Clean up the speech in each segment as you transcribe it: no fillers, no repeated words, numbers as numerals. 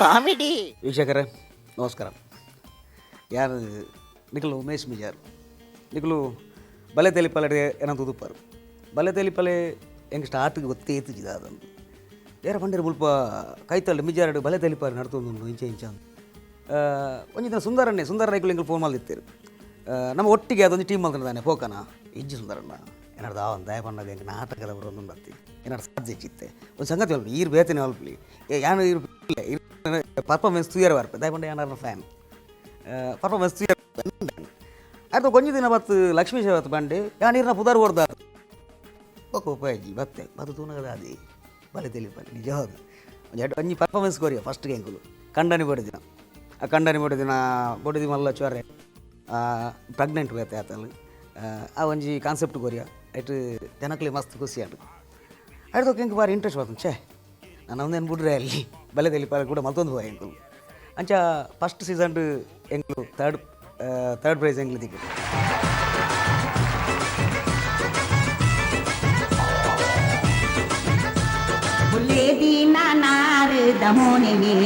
Comedy. ವೀಕ್ಷಕರೇ ನಮಸ್ಕಾರ. ಯಾರು ನಿಖಲು ಉಮೇಶ್ ಮಿಜಾರ್ ನಿಖಲು ಬಲೆ ತೆಲಿಪಲೆ ಏನಂತ ಉದುಪಾರು ಬಲೆ ತೆಲಿಪಲೆ ಎಂಕ್ ಸ್ಟಾರ್ಟ್ಗೆ ಗೊತ್ತೇ ಇತ್ತಿದ್ದ ಅದಂದು ಬೇರೆ ಪಂಡರು ಮುಲ್ಪ ಕೈತಲ್ಲು ಮಿಜಾರಡು ಬಲೆ ತೆಲಿಪಾರೆ ನಡ್ತೊಂದು ಇಂಚ ಇಂಚ ಅಂತ ಒಂಜಿ ದಿನ ಸುಂದರನ್ನೇ ಸುಂದರ ರೈಕುಲು ಎಂಕಲ್ ಫೋನ್ ಮಲ್ದಿತ್ತೇರು. ನಮ್ಮ ಒಟ್ಟಿಗೆ ಅದೊಂದು ಟೀಮ್ ಮಲ್ತಿದ್ದಾನೆ ಫೋಕನ ಇಜ್ಜಿ ಸುಂದರಣ್ಣ ಏನಾರ್ದು ಆ ಒಂದು ದಯ ಪಣ್ಣಗ ಎಂಕ್ ನಾಟಕದ ಒಂದು ಬರ್ತಿ ಏನಾರು ಸಾಧ್ಯ ಇಚ್ಚಿತ್ತೆ ಒಂದು ಸಂಗತಿ ಅಲ್ಪ ಈರು ಬೇತನೆ ಅಲ್ಪಲಿ ಯಾನು ಈರು ಪರ್ಫಾರ್ಮೆನ್ಸ್ ತುಯರ್ ಬರ್ಪೆ ದಯಪಂಡ ಏನಾರ ಫ್ಯಾನ್ ಪರ್ಫಾರ್ಮೆನ್ಸ್ ತುಯರ್ ಆಯ್ತು. ಕೊಂಚ ದಿನ ಬತ್ತು ಲಕ್ಷ್ಮೀಶ ಬತ್ತು ಬಂಡೆ ಯಾ ನೀರಿನ ಪುದಾರ್ ಹೊಡ್ದ ಒಕ್ಕ ಉಪಯೋಗಿ ಬತ್ತೆ ಬತ್ತು ತೂನಗದ ಅದೇ ಬಲೆ ತಿಳಿಪಲ್ಲಿ ನಿಜ ಹೌದು. ಒಂಜಿ ಎಡ್ ಒಂಜಿ ಪರ್ಫಾರ್ಮೆನ್ಸ್ ಕೊರಿಯ ಫಸ್ಟ್ಗೆ ಎಂಕುಲು ಕಂಡನಿ ಬಡಿದಿನ ಆ ಕಂಡನಿ ಬಡಿದಿನ ಬಡಿದಿ ಮಲ್ಲ ಚೊರೆ ಪ್ರೆಗ್ನೆಂಟ್ ಬೇತೆ ಆತಲ್ ಆ ಒಂಜಿ ಕಾನ್ಸೆಪ್ಟ್ ಕೊರಿಯ ಐಟ್ ಜನಕ್ಲೆ ಮಸ್ತ್ ಖುಷಿ ಆಂಡ್ ಆಯ್ತು. ಎಂಕ್ ಬಾರಿ ಇಂಟ್ರೆಸ್ಟ್ ಬರ್ತದೆ. ಛೇ ನಾನು ಒಂದೇನು ಬಿಡ್ರೆ ಅಲ್ಲಿ ಬಲೆ తెలిಪಾಲೆ ಕೂಡ ಮಲ್ತೊಂದು ಪೋಯ ಎಂಕುಲು. ಅಂಚ ಫಸ್ಟ್ ಸೀಸನ್ ಎಂಕುಲು third third prize ಎಂಕ್ಲು ತಿಕ್ಕಿತು. ಬುಲೇದಿ ನಾನಾರದ ಮೋನಿಯೇ,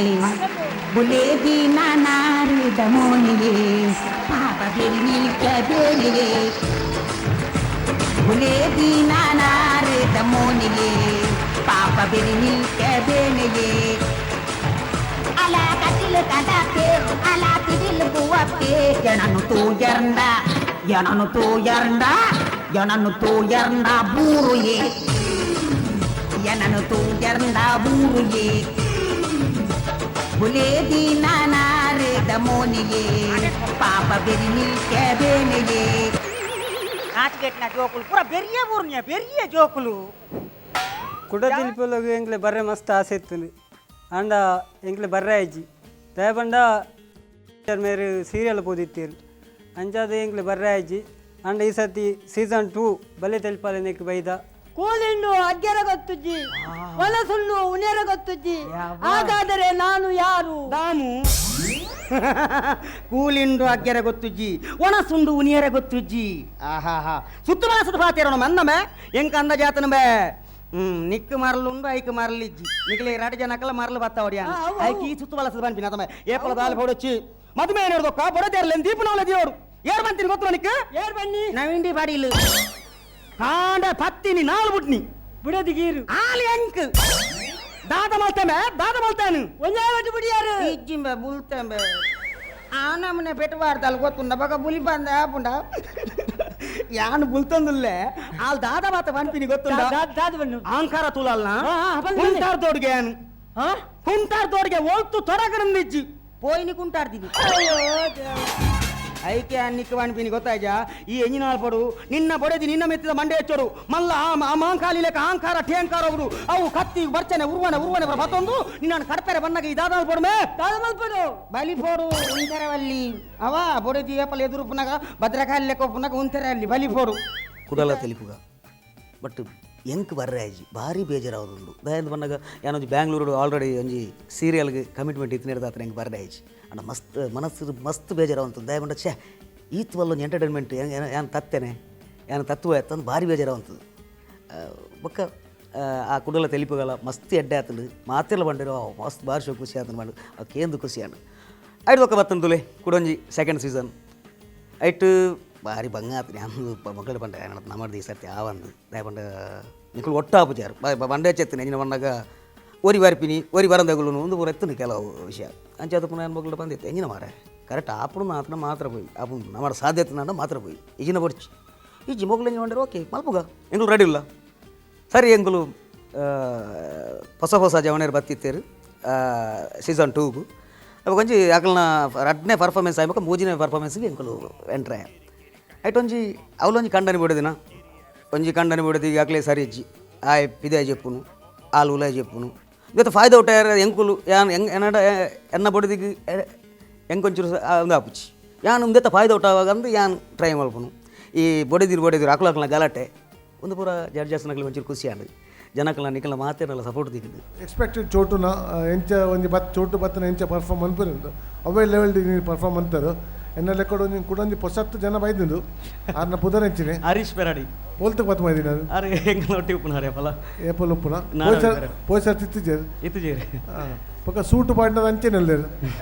ಬುಲೇದಿ ನಾನಾರದ ಮೋನಿಯೇ, ಪಾಪ ಬೆಳ್ಳಿಕ ಬೇಲಿಯೇ. ಬುಲೇದಿ ನಾನಾರದ ಮೋನಿಯೇ, ಪಾಪ ಬೆಳ್ಳಿಕ ಬೇಲಿಯೇ. ಅಲ ಕಟಿಲು ಕಡಪೆ ಅಲ ತಿಡಿಲು ಬುವಪ್ಪೆ ಎಣನು ತೂಯರ್ಂದ ಎಣನು ತೂಯರ್ಂದ ಎಣನು ತೂಯರ್ಂದ ಬೂರುಯೇ, ಎನನು ತೂಯರ್ಂದ ಬೂರುಯೇ. ಬುಲೇದಿ ನಾನಾರದ ಮೋನಿಯೇ, ಪಾಪ ಬೆರಿನಿಲ್ಕ ಬೇನೆಯೇ. ನಾಚಿಕೆಟ್ಟಿನ ಜೋಕುಲು ಪೂರ ಬೆರಿಯ ಬೂರ್ನಿಯ ಬೆರಿಯ ಜೋಕುಲು. ಕುಡ ತಿಲ್ಪೊಲಗು ಎಂಕ್ಲೆ ಬರ್ರೆ ಮಸ್ತ್ ಆಸೆ ಇತ್ತು, ಆಂಡ ಎಂಕ್ಲೆ ಬರ್ರೆ ಆಯ್ಜಿ. ದಯಪಂಡ ಮೇರು ಸೀರಿಯಲ್ ಪೋದಿತ್ತೀರು, ಅಂಚಾದ ಎಂಕ್ಲೆ ಬರ್ರೆ ಆಯ್ಜಿ. ಆಂಡ ಈ ಸರ್ತಿ ಸೀಸನ್ 2 ಬಲೆ ತೆಲ್ಪಾಲೆ ನೆಕ್ ಬೈದ. ಕೂಲಿಂಡು ಅಗ್ಗೆರ ಗೊತ್ತುಜ್ಜಿ, ಹೊಲಸುಳ್ಳು ಉನೇರ ಗೊತ್ತುಜ್ಜಿ, ಹಾಗಾದರೆ ನಾನು ಯಾರು? ದಾಮು ಕೂಲಿಂಡು ಅಗ್ಗೆರೆ ಗೊತ್ತುಜ್ಜಿ, ಒಣಸುಂಡು ಉನಿಯರೆ ಗೊತ್ತುಜ್ಜಿ. ಆಹಾಹಾ ಸುತ್ತು ಮನಸ್ಸು ಪಾತೇರೋಣ ಮಂದಮೆ ಎಂಕ ಅಂದ ಜಾತನ ಬೇ. ನಿಕ್ಕು ಮರಲುಂಡು ಐಕ್ ಮರಲಿಜ್ಜಿ ನಿಕ್ಲೆ ರಡು ಜನಕ್ಕಲ ಮರಲು ಬತ್ತಾವಡಿಯ ಐಕ್ ಈ ಸುತ್ತು ಬಳಸದ ಬನ್ಪಿನ ತಮ್ಮ ಏಪಲ ದಾಲ್ ಪೋಡೊಚ್ಚಿ ಮದುವೆ ನೋಡ್ದೊಕ್ಕ ಬೊಡದೇರ್ಲೆನ್ ದೀಪನವಲ ದೇವರು ಏರ್ ಬಂತೀನಿ ಗೊತ್ತು ನಿಕ್. ಏರ್ ಬನ್ನಿ. ನವಿಂಡಿ ಬಾಡಿಲು ಕಾಂಡ ಪತ್ತಿನಿ ನಾಲ್ ಬುಟ್ನಿ. ಬುಡದಿ ಗೀರು. ಆಲಿ ಅಂಕ್ ದಾದ ಮಲ್ತೇಂಬೆ ದಾದ ಮಲ್ತಾನು. ಒಂದೇ ಒಟ್ಟು ಬುಡಿಯಾರು. ಇಜ್ಜಿಂಬೆ ಬುಲ್ತಂಬೆ ಆ ನಮ್ಮನೆ ಪೆಟ್ಟಬಾರ್ದಲ್ ಗೊತ್ತುಂಡ ಬಗ ಬುಲಿ ಬಂದ ಆಪುಂಡ ಯಾನು ಬುಲ್ತಂದುಲ್ಲೆ ಆಲ್ ದಾದ ಮಾತ ಪನ್ಪಿನಿ ಗೊತ್ತುಂಡ. ದಾದ ಬಣ್ಣು. ಆಂಕಾರ ತುಲಲ್ನ. ಆ, ಆ, ಬಂದೆ, ಬಂದೆ. ಕುಂಟಾರ್ ತೋಡ್ಗೆ ಯಾನು ಹಾ. ಕುಂಟಾರ್ ತೋಡ್ಗೆ ಓಲ್ತು ತೊಡಗರಂದಿಜ್ಜಿ ಪೋಯಿನಿ ಕುಂಟಾರ್ದಿನಿ. ಐಕೆ ನಿಕ್ಕ ಪನ್ಪಿನಿ ಗೊತ್ತಾಯ್ಜಾ? ಈ ಎಂಜಿನಾಳ್ ಪಡು ನಿನ್ನ ಬೊಡೆದಿ ನಿನ್ನ ಮೆತ್ತಿದ ಮಂಡೆ ಹೆಚ್ಚೋಡು ಮಲ್ಲ ಆ ಆ ಮಾಂಕಾಲಿ ಲೆಕ್ಕ ಆಂಕಾರ ಠೇಂಕಾರ ಅವರು ಅವು ಕತ್ತಿ ಬರ್ಚನೆ ಉರ್ವನೆ ಉರ್ವನೆ ಬತ್ತೊಂದು ನಿನ್ನ ಕಡ್ಪೆರೆ ಬನ್ನಗ ಈ ದಾದಾಲ್ ಪಡುಮೆ. ದಾದ ಮಲ್ಪಡು. ಬಲಿಫೋಡು ಉಂತೆರವಲ್ಲಿ ಅವ ಬೊಡೆದಿ ಏಪಲ್ ಎದುರು ಪುನಗ ಭದ್ರಕಾಲಿ ಲೆಕ್ಕ ಪುನಗ ಉಂತೆರಲ್ಲಿ ಬಲಿಫೋಡು. ಕುಡಲ ತೆಲಿಪುಗ ಬಟ್ ಎಂಕ್ ಬರ್ರೆ ಆಯ್ಜಿ ಭಾರಿ ಬೇಜಾರಾವುದುಂಡು. ದಯಂದು ಬನ್ನಗ ಯಾನೊಂಜಿ ಬ್ಯಾಂಗ್ಳೂರು ಆಲ್ರೆಡಿ ಒಂಜಿ ಸೀರಿಯಲ್ಗೆ ಕಮಿಟ್ಮೆಂಟ್ ಇತ್ತಿನ ಎಂಕ್ ಬರ್ರೆ ಆಯ್ಜಿ. ಅಂಡ ಮಸ್ತ್ ಮನಸ್ಸು ಮಸ್ತ್ ಬೇಜಾರಾವಂತು. ದಯಪಂಡ ಛೇ ಈತ್ ವಲ್ಲ ಒಂಜಿ ಎಂಟರ್ಟೈನ್ಮೆಂಟ್ ಯಾನ್ ತತ್ತೇನೆ ಯಾನ್ ತತ್ವ ಎತ್ತಂದು ಭಾರಿ ಬೇಜಾರಾವಂತದ್ದು. ಬೊಕ್ಕ ಆ ಕುಡಲ ತೆಲಿಪುಗಲ ಮಸ್ತ್ ಎಡ್ಡೆ ಆತಂಡು ಮಾತೆಲ್ಲ ಬಂಡಿರೋ ಮಸ್ತ್ ಭಾರಿ ಶೋ ಖುಷಿ ಆತಂದು ಮಾಡು ಆ ಕೇಂದು ಖುಷಿ ಆಂಡು. ಐದು ಒಕ್ಕ ಬತ್ತಂದುಲೆ ಕುಡೊಂಜಿ ಸೆಕೆಂಡ್ ಸೀಸನ್ ಐಟ್ ಭಾರಿ ಬಂಗ ಆತು. ಅಂದು ಮಕ್ಕಳು ಪಂಡ ನಮ್ಮದು ಈ ಸರ್ತಿ ಆವಂದು ದಯಪಂಡ ನಿಕುಲು ಒಟ್ಟು ಆಪುಜಾರು ಬಂಡೆ ಚೆತ್ತಿನ ಎಂಜಿನ ಬಂದಾಗ ಒರಿ ಬಾರ್ಪಿನಿ ಒರಿ ಬರಂದಗುಲು ಒಂದು ಪೂರ ಎತ್ತುನು ಕೆಲವು ವಿಷಯ ಅಂಚಾದ ಪುನಃ ಮಕ್ಕಳು ಬಂದಿತ್ತು ಎಂಜಿನ ಮಾರೆ ಕರೆಕ್ಟ್ ಆಪುಡು ಮಾತ್ರ ಮಾತ್ರ ಪೋಯಿ ಆಪು ನಮ್ಮ ಸಾಧ್ಯತೆ ನಾಡ ಮಾತ್ರ ಪೋಯಿ ಈಜಿನ ಬಡ್ಚಿ ಈಜಿ ಮೊಗಲು ಎಂಜಿನ ಬಂದರೆ ಓಕೆ ಮಲ್ಪುಗ ಎಂಗುಲು ರೆಡಿ ಇಲ್ಲ ಸರಿ ಎಂಗುಲು ಹೊಸ ಹೊಸ ಜವಣೇರು ಬತ್ತಿತ್ತೇರು ಸೀಸನ್ 2ಗೂ ಅವ ಒಂಜಿ ಅಕಲ್ನ ರಡ್ನೇ ಪರ್ಫಾರ್ಮೆನ್ಸ್ ಆಯ್ಬಕ ಮೂಜಿನೇ ಪರ್ಫಾರ್ಮೆನ್ಸ್ಗೆ ಎಂಕುಲು ಎಂಟ್ರ್ ಆಯ. ಐಟ್ ಒಂಜಿ ಅವಲೊಂಜಿ ಕಂಡನಿ ಬಿಡೋದಿನ ಒಂಜಿ ಕಂಡನಿ ಬಿಡೋದು ಅಕ್ಲೆ ಸರಿ ಇಜ್ಜಿ ಆಯ್ ಪಿದಾಯ್ ಚೆಪ್ಪುನು ಆಲ್ ಉಲಾಯ್ ಚೆಪ್ಪುನು ಇವತ್ತು ಫಾಯ್ದ ಉಟ್ಟಾರ ಎಂಕುಲು ಯಾನ್ ಎಂಗ್ ಎನ್ನಡ ಎನ್ನ ಬೊಡದಿಗೆ ಎಂಕೊಂಚೂರು ಒಂದು ಆಪುಚಿ ಯಾನ್ ಉಂದೆತ್ತ ಫಾಯ್ದ ಉಟ್ಟಾವಾಗ ಅಂದು ಯಾನ್ ಟ್ರೈ ಮಲ್ಪುನು. ಈ ಬೊಡೆದಿರು ಬೊಡೆದಿರು ಅಕ್ಲು ಅಕ್ಲ ಗಲಾಟೆ ಒಂದು ಪೂರ ಜಡ್ಜಸ್ನಕ್ಲು ಒಂಚೂರು ಖುಷಿ ಆಂಡ್ ಜನಕ್ಲ ನಿಕಲ್ನ ಮಾತೇನಲ್ಲ ಸಪೋರ್ಟ್ ದಿಕ್ಕಿದ್ದು. ಎಕ್ಸ್ಪೆಕ್ಟೆಡ್ ಚೋಟುನ ಎಂಚ ಒಂಜಿ ಬತ್ ಚೋಟು ಬತ್ತನ ಎಂಚ ಪರ್ಫಾರ್ಮ್ ಅನ್ಪುನಿಂದು ಅವೇ ಲೆವೆಲ್ ನೀನು ಪರ್ಫಾರ್ಮ್ ಅಂತಾರೆ. ಎನ್ನ ಲೆಕ್ಕಡು ಒಂಜಿ ಕುಡೊಂಜಿ ಪೊಸತ್ತು ಜನ ಬೈದಿಂದು ಆರ್ನ ಪುದರೆಂಚಿನೆ ಹರೀಶ್ ಪೆರಾಡಿ. ಪೋಲ್ತಕ್ಕೆ ಬತ್ತು ಮೈದಿನ. ಅರೆ ಎಂಗ್ಲ ಒಟ್ಟಿ ಉಪ್ಪುನಾರೆ ಪಲ. ಏಪಲ್ ಉಪ್ಪುನ? ನಾನ್ ಪೋಯ್ಸರ್ ಪೋಯ್ಸರ್ ತಿತ್ತಿಜೆರ್? ಇತ್ತಿಜೇರು. ಬೊಕ ಸೂಟು ಪಾಡಿನದ ಅಂಚೆನೆಲ್ಲೇರು.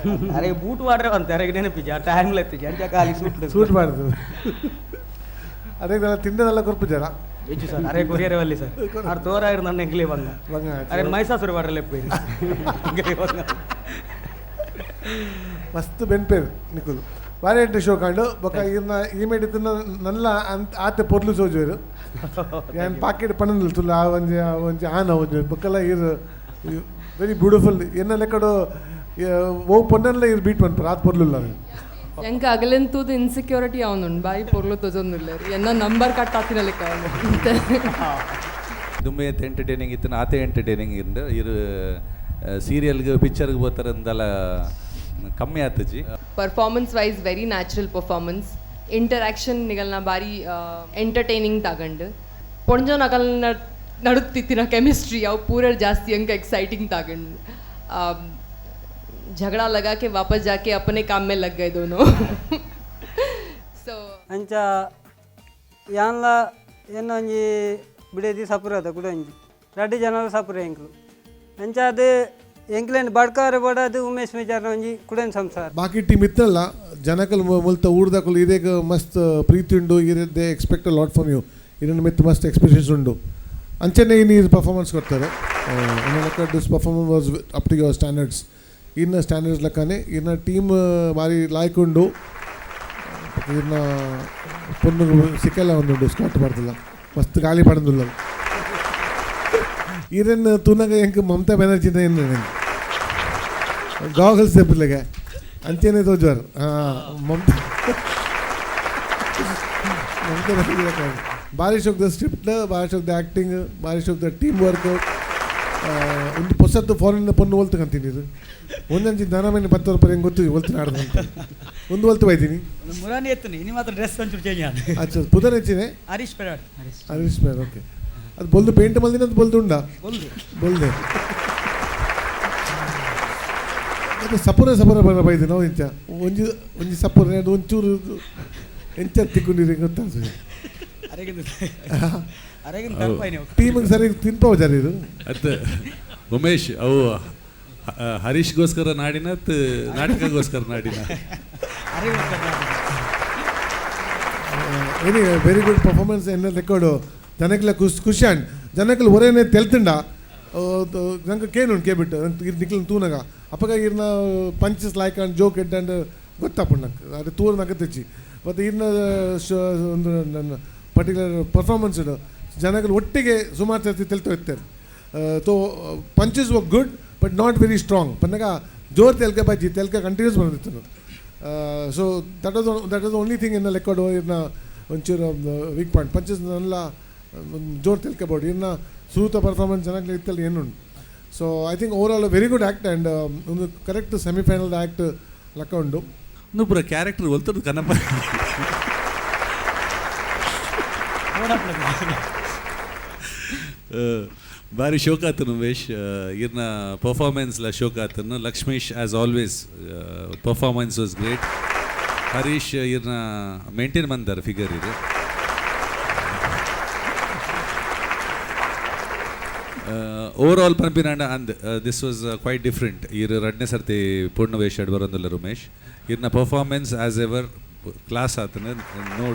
ಅರೆ ಬೂಟ್ ವಾಡ್ರೆ ಅಂತೆ ಅರೆಗೆ ನೆನಪಿಜಿ ಆ ಟೈಮ್ ಎತ್ತಿಜಿ ಅಂಚ ಖಾಲಿ ಸೂಟ್. ಸೂಟ್ ಪಾಡ್ದು ಅದೇ ತಿಂಡದೆಲ್ಲ ಕೊರ್ಪು ಜನ. ಇಜ್ಜು ಸರ್, ಅರೆ ಕೊರಿಯರ್ ವಲ್ಲಿ ಸರ್ ಆರ್ ತೋರಾಯಿರು ನನ್ನ ಎಂಗ್ಲೇ ಬಂದ. ಬಂಗ. ಅರೆ ಮೈಸಾಸುರು ವಾಡ್ರೆ ಲೆಪ್ಪು ಬಂಗ. ಮಸ್ತ್ ಬೆನ್ಪೇರು ನಿಕುಲು ಬಾರಿ ಎಂಟು ಶೋ ಕಂಡು ಬೊಕ ಇರ್ನ ಈ ಮೇಡಿ ತಿನ್ನ ನಲ್ಲ ಅಂತ ಆತೆ ಪೊರ್ಲು ಸೋಜುವೆರು. ಯಾನ್ ಪಾಕೆಟ್ ಪಣ್ಣಂದಿಲ್ಲ ತುಲ್ಲ ಆ ಒಂಜಿ ಆ ಒಂಜಿ ಆನ ಒಂಜಿ ಬೊಕ್ಕಲ ಇರ್ ವೆರಿ ಬ್ಯೂಟಿಫುಲ್ ಎನ್ನ ಲೆಕ್ಕಡು ಓ ಪೊನ್ನಲ್ಲ ಇರ್ ಬೀಟ್ ಪನ್ಪರು ಆತ್ ಪೊರ್ಲುಲ್ಲ. ಎಂಕ ಅಗಲೆಂತೂದು ಇನ್ಸೆಕ್ಯೂರಿಟಿ ಅವನುಂಡು ಬಾಯಿ ಪೊರ್ಲು ತೊಜೊಂದುಲ್ಲೆರ್ ಎನ್ನ ನಂಬರ್ ಕಟ್ ಆತಿನ ಲೆಕ್ಕ ಅವನು. ದುಂಬೆ ಎಂಟರ್ಟೈನಿಂಗ್ ಇತ್ತು, ಆತೆ ಎಂಟರ್ಟೈನಿಂಗ್ ಇಂದ ಇರು ಸೀರಿಯಲ್ಗೆ ಪಿಕ್ಚರ್ಗೆ ಬೋತಾರಂದೆಲ್ಲ ಕಮ್ಮಿ ಆತಜಿ. Performance wise very natural performance, interaction ನಿಗಲ್ನ ಬಾರಿ ಎಂಟರ್ಟೈನಿಂಗ್ ತಗಂಡು ಪೊಂಜೋನ್ ಅಗಲ್ನ ನಡುತ್ತಿತ್ತಿನ ಕೆಮಿಸ್ಟ್ರಿ ಅವು ಪೂರ ಜಾಸ್ತಿ ಅಂಕ ಎಕ್ಸೈಟಿಂಗ್ ತಗಂಡು झगड़ा लगा के वापस जाके अपने काम में लग गए दोनों, ಸೊ ಅಂಚ ಯಾನ್ಲ ಎನ್ನ ಒಂಜಿ ಬಿಡೇದಿ ಸಪುರದ ಕುಡ ಒಂಜಿ ರಡ್ಡ್ ಜನಲ ಸಪುರ ಎಂಕ್ಲು. ಅಂಚ ಅದು ಎಂಕ್ಲೇನ್ ಬಡ್ಕಾರೆ ಬೋಡ ಅದು ಉಮೇಶ್ ಮೇಜಾರ್ನ ಒಂಜಿ ಕುಡನ್ ಸಂಸಾರ. ಬಾಕಿ ಟೀಮ್ ಇತ್ತಲ್ಲ ಜನಕಲ್ ಮುಲ್ತ ಊರ್ದಕುಲು ಇದೇಗ ಮಸ್ತ್ ಪ್ರೀತಿ ಉಂಡು ಇರೆ, they expect lot from you. ಇದನ್ನ ಮಿತ್ ಮಸ್ತ್ ಎಕ್ಸ್ಪೆಕ್ಟೇಷನ್ಸ್ ಉಂಡು. ಅಂಚನೆ ಇನ್ನು ಇದು ಪರ್ಫಾರ್ಮೆನ್ಸ್ ಕೊಡ್ತಾರೆ. ಇನ್ನು ಲೆಕ್ಕ this performance was up to your standards. ಇನ್ನು ಸ್ಟ್ಯಾಂಡರ್ಡ್ಸ್ ಲೆಕ್ಕನೆ ಇನ್ನು ಟೀಮ್ ಭಾರಿ ಲಾಯ್ಕ್ ಉಂಡು. ಇನ್ನು ಪೊಣ್ಣು ಸಿಕ್ಕಲ್ಲ ಒಂದುಂಡು ಸ್ಕಾಟ್ ಬರ್ತಿಲ್ಲ ಮಸ್ತ್ ಗಾಳಿ ಪಡಂದುಲ್ಲ. ಈರನ್ನು ತೂನಗ ಎಂಕ್ ಮಮತಾ ಬ್ಯಾನರ್ಜಿ ಏನು ಗಾಗಲ್ಸ್ ತೆಪ್ಪಲೆಗೆ ಅಂಚೆನೆ ತೋಜುವಾರ್. ಹಾಂ, ಮಮತಾ ಮಮತಾ ಬ್ಯಾನರ್ಜಿ. ಬಾರಿ ಶೋಕ್ the script, ಬಾರಿ ಶೋಕ್ the acting, ಬಾರಿ ಶೋಕ್ the team work. ಒಂದು ಪೊಸತ್ತು ಫಾರಿನ್ ಪೊಣ್ಣು ಒಲ್ತು ಕಂತೀನಿ. ಇದು ಒಂದೊಂದು ದನ ಮನೆ 10 ರೂಪಾಯಿ ಹೆಂಗೆ ಗೊತ್ತು ಒಲ್ತು ನಾಡ್ದಂತ ಒಂದು ಒಲ್ತು ಬೈತೀನಿ. ಮುರಾನಿ ಎತ್ತುನಿ ಇನಿ ಮಾತ್ರ ಡ್ರೆಸ್ ಒಂಚೂರು ಚೇಂಜ್ ಆದ. ಅಚ್ಚ, ಪುದರ್ ಹೆಚ್ಚಿನೆ? ಹರೀಶ್ ಪೆರಾಡಿ. ಹರೀಶ್. ಹರೀಶ್ ಬೇರ್, ಓಕೆ. ಅದು ಬೊಲ್ದು ಪೇಂಟ್ ಮಲ್ದಿನ, ಅದು ಬೊಲ್ದು ಉಂಡಾ? ಬೊಲ್ದು. ಬೊಲ್ದೆ. ಮತ್ತೆ ಸಪುರ ಸಪುರ ಬರ ಬೈದು ನಾವು ಇಂಚ ಒಂಜಿ ಒಂಜಿ ಸಪುರ ಅದು ಒಂಚೂರು ಎಂಚ ತಿಕ್ಕೊಂಡಿರಿ ಗೊತ್ತಾಗ್ತದೆ. ಅರೆಗಿಂದ ಅರೆಗಿಂದ ತರ್ಪಾಯಿ. ಟೀಮಿಗೆ ಸರಿ ತಿನ್ಪಾವ ಜರ ಇದು. ಅತ್ ಉಮೇಶ್, ಅವು ಹರೀಶ್ಗೋಸ್ಕರ ನಾಡಿನ ಅತ್ ನಾಟಕಗೋಸ್ಕರ ನಾಡಿನ? ಎನಿ ವೆರಿ ಗುಡ್ ಪರ್ಫಾರ್ಮೆನ್ಸ್ ಎನ್ನ ರೆಕಾರ್ಡು. ಜನಕ್ಲೆ ಖುಷಿ ಖುಷಿ ಆಂಡ್ ಜನಕ್ಲೆ ಒರೇನೆ ತೆಲ್ತುಂಡ ನಂಗೆ ಕೇನುಂಡು ಕೇಬಿಟ್ಟು ಇರ್ ನಿಕ್ಲಿನ ತೂನಗ ಅಪ್ಪಗ ಇರ್ನ punches like and joke Ed and ಗೊತ್ತಾಪುಂಡು ನಂಗೆ. ಅದು ತೂರ್ ನಂಗೆ ತೆಚ್ಚಿ ಮತ್ತು ಇರ್ನ ಒಂದು ನನ್ನ ಪರ್ಟಿಕ್ಯುಲರ್ ಪರ್ಫಾರ್ಮೆನ್ಸ್ ಜನಗಳು ಒಟ್ಟಿಗೆ ಸುಮಾರು ಸರ್ತಿ ತೆಲ್ತು ಇರ್ತಾರೆ. ತೋ punches were good but not very strong ಪನ್ನಗ ಜೋರ್ ತೆಲ್ಕೆ ಬಜ್ಜಿ ತೆಲ್ಕೆ ಕಂಟಿನ್ಯೂಸ್ ಬಂದಿತ್ತು. So that was only thing ಇನ್ನ ಲೆಕ್ಕಾಡು ಇರ್ನ ಒಂಚೂರು ವೀಕ್ ಪಾಯಿಂಟ್ ಪಂಚಸ್ ನಲ್ಲ ಜೋರ್ ತೆಲ್ಕೆಬೋಡು. ಇನ್ನು ಸೂತ ಪರ್ಫಾರ್ಮೆನ್ಸ್ ಚೆನ್ನಾಗಿ ಇತ್ತಲ್ಲ ಏನುಂಟು. So I think overall very good act and ಒಂದು ಕರೆಕ್ಟ್ ಸೆಮಿಫೈನಲ್ ಆ್ಯಕ್ಟ್ ಲೆಕ್ಕ ಉಂಡು. ಒಂದು ಪೂರ ಕ್ಯಾರೆಕ್ಟರ್ ಒಲ್ತದ್ದು ಕನಪ. ಬಾರಿ ಶೋಕ್ ಆತನು ಉಮೇಶ್, ಇರ್ನ ಪರ್ಫಾರ್ಮೆನ್ಸ್ಲ ಶೋಕ್ ಆತನು. Lakshmish as always performance was great. Harish ಇರ್ನ ಮೇಂಟೈನ್ ಮಂದಾರ ಫಿಗರ್ ಇದು. ಓವರ್ ಆಲ್ ಪನ್ಪಿನಾಂಡ ಅಂದ್ this was quite different. ಇರ್ ರಡ್ನೇ ಸರ್ತಿ ಪೂರ್ಣ ವೇಷಡ್ ಬರೋದಿಲ್ಲ ಉಮೇಶ್. ಇರ್ನ ಪರ್ಫಾರ್ಮೆನ್ಸ್ ಆ್ಯಸ್ ಎವರ್ ಕ್ಲಾಸ್ ಆತನ, ನೋ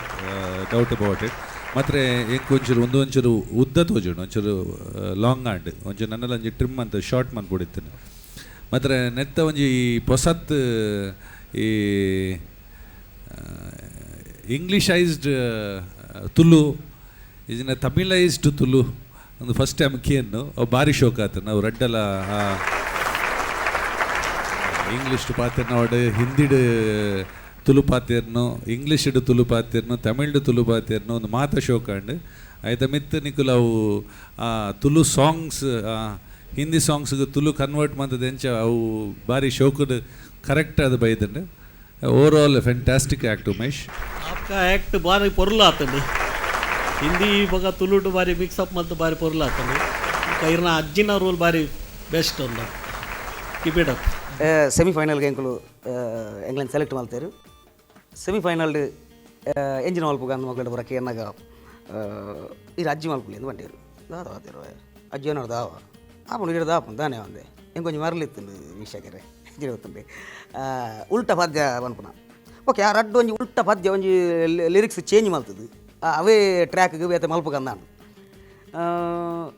ಡೌಟ್ ಅಬೌಟ್ it. ಮಾತ್ರ ಎಂಕ್ ಒಂಚೂರು ಒಂದು ಒಂಚೂರು ಉದ್ದ ತೋಜುಂಡು, ಒಂಚೂರು ಲಾಂಗ್ ಆಂಡ್ ಒಂಚೂರು ನನ್ನೆಲ್ಲ ಒಂಜಿ ಟ್ರಿಮ್ ಅಂತ ಶಾರ್ಟ್ ಮನ್ಪೊಡಿತ್ತೇನೆ. ಮಾತ್ರ ನೆತ್ತ ಒಂಜಿ ಪೊಸತ್ ಈ ಇಂಗ್ಲೀಷೈಸ್ಡ್ ತುಳು ಇಜಿನ ತಮಿಳೈಸ್ಡ್ ತುಳು ಒಂದು ಫಸ್ಟ್ ಟೈಮ್ ಕೇನ್ನು ಅವು ಭಾರಿ ಶೋಕ್ ಆತು. ನಾವು ರಡ್ಡಲ ಇಂಗ್ಲೀಷ್ ಪಾತೆರ್ನ ಹಿಂದಿಡ್ ತುಳು ಪಾತೆರ್ನು, ಇಂಗ್ಲೀಷ್ಡ್ ತುಳು ಪಾತೆರ್ನು, ತಮಿಳ್ಡ್ ತುಳು ಪಾತೆರ್ನು ಒಂದು ಮಾತ ಶೋಕಾಂಡ್ ಆಯ್ತ. ಮಿತ್ ನಿಕುಲು ಅವು ಆ ತುಳು ಸಾಂಗ್ಸ್ ಹಿಂದಿ ಸಾಂಗ್ಸ್ಗೆ ತುಳು ಕನ್ವರ್ಟ್ ಮಂತದ ಎಂಚ ಅವು ಭಾರಿ ಶೋಕಡ್ ಕರೆಕ್ಟ್ ಅದು ಬೈದಂಡು. ಓವರ್ ಆಲ್ ಫ್ಯಾಂಟಾಸ್ಟಿಕ್ ಆ್ಯಕ್ಟ್ ಉಮೇಶ್. ಆಪ್ಕ ಆ್ಯಕ್ಟ್ ಬಾರಿ ಪೊರ್ಲು ಆತಂಡು. ಹಿಂದಿ ಬೊಕ ತುಳುಟು ಬಾರಿ ಮಿಕ್ಸ್ ಅಪ್ ಮಲ್ತ್ ಬಾರಿ ಪೊರ್ಲು ಆತಂಡು. ಬೊಕ ಇರ್ನ ಅಜ್ಜಿನ ರೋಲ್ ಬಾರಿ ಬೆಸ್ಟ್ ಉಂಡು. Keep it up. ಸೆಮಿಫೈನಲ್ಗೆ ಎಂಕುಲು ಎಂಗ್ಲೆಂಡ್ ಸೆಲೆಕ್ಟ್ ಮಲ್ತೇರು. ಸೆಮಿಫೈನಲ್ ಎಂಜಿನ ಮಲ್ಪುಗ ಅಂದ್ ಮಕ್ಕಳು ಬರಕ್ಕೆ ಏನಾಗ ಈ ಅಜ್ಜಿ ಮಲ್ಪುಲಿ ಎಂದು ಬಂಡೇರು ದಾದ ವಾತಿರು ಅಜ್ಜಿ ಏನಾರು ದಾವ ಆಪುಂಡು ಇಡ ದಾಪುಂಡು ದಾನೆ ಒಂದೆ ಎಂಕೊಂಚ కొంచెం ಮರಲಿತ್ತುಂಡು ವೀಕ್ಷಕರೇ ಗೊತ್ತುಂಡು ಉಲ್ಟ ಪದ್ಯ ಪನ್ಪುನ ಓಕೆ ಆ ರಡ್ಡು ಒಂಜಿ ಉಲ್ಟ ಪದ್ಯ ಒಂಜಿ ಲಿರಿಕ್ಸ್ ಚೇಂಜ್ ಮಲ್ತದು ಅವೇ ಟ್ರ್ಯಾಕ್ಗೆ ಬೇತೆ ಮಲ್ಪುಗಂದಾಂಡು